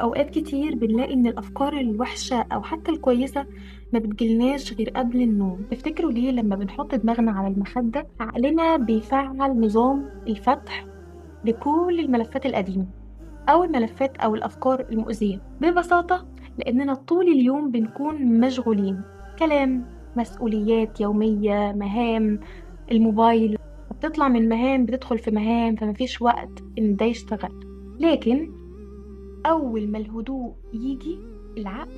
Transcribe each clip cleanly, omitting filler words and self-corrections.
أوقات كتير بنلاقي إن الأفكار الوحشة أو حتى الكويسة ما بتجيلناش غير قبل النوم. تفتكروا ليه لما بنحط دماغنا على المخدة عقلنا بيفعل نظام الفتح لكل الملفات القديمة أو الملفات أو الأفكار المؤذية؟ ببساطة لأننا طول اليوم بنكون مشغولين، كلام، مسؤوليات يومية، مهام، الموبايل، بتطلع من مهام بتدخل في مهام، فمفيش وقت إن ده يشتغل. لكن أول ما الهدوء يجي العقل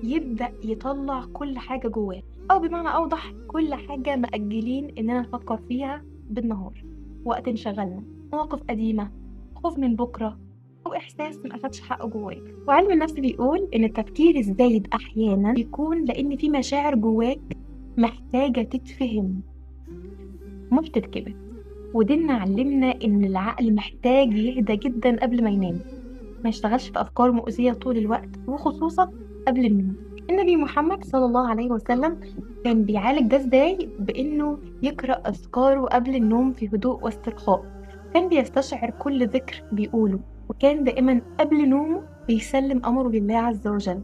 يبدأ يطلع كل حاجة جواه، أو بمعنى أوضح كل حاجة مأجلين إننا نفكر فيها بالنهار وقت انشغلنا، مواقف قديمة، خوف من بكرة، أو إحساس ما أخدش حقه جواك. وعلم النفس بيقول إن التفكير الزايد أحيانا بيكون لأن في مشاعر جواك محتاجة تتفهم مش تتكبت. وديننا علمنا إن العقل محتاج يهدى جدا قبل ما ينام، ما يشتغلش في أفكار مؤذية طول الوقت وخصوصا قبل النوم. النبي محمد صلى الله عليه وسلم كان بيعالج ده ازاي؟ بإنه يقرأ أذكاره قبل النوم في هدوء واسترخاء، كان بيستشعر كل ذكر بيقوله، وكان دائما قبل نومه بيسلم أمره لله عز وجل.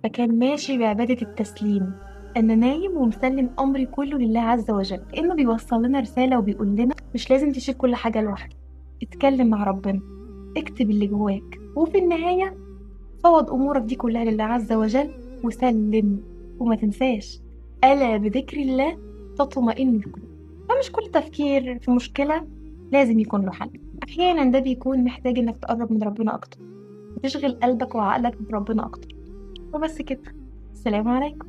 فكان ماشي بعبادة التسليم، أنا نايم ومسلم أمري كله لله عز وجل. كأنه بيوصل لنا رسالة وبيقول لنا مش لازم تشيل كل حاجة لوحدك، اتكلم مع ربنا، اكتب اللي جواك، وفي النهاية فوض أمورك دي كلها لله عز وجل وسلم. وما تنساش، ألا بذكر الله تطمئن القلوب. فمش كل تفكير في مشكلة لازم يكون له حل، أحيانا ده بيكون محتاج إنك تقرب من ربنا أكتر، وتشغل قلبك وعقلك بربنا أكتر. وبس كده، السلام عليكم.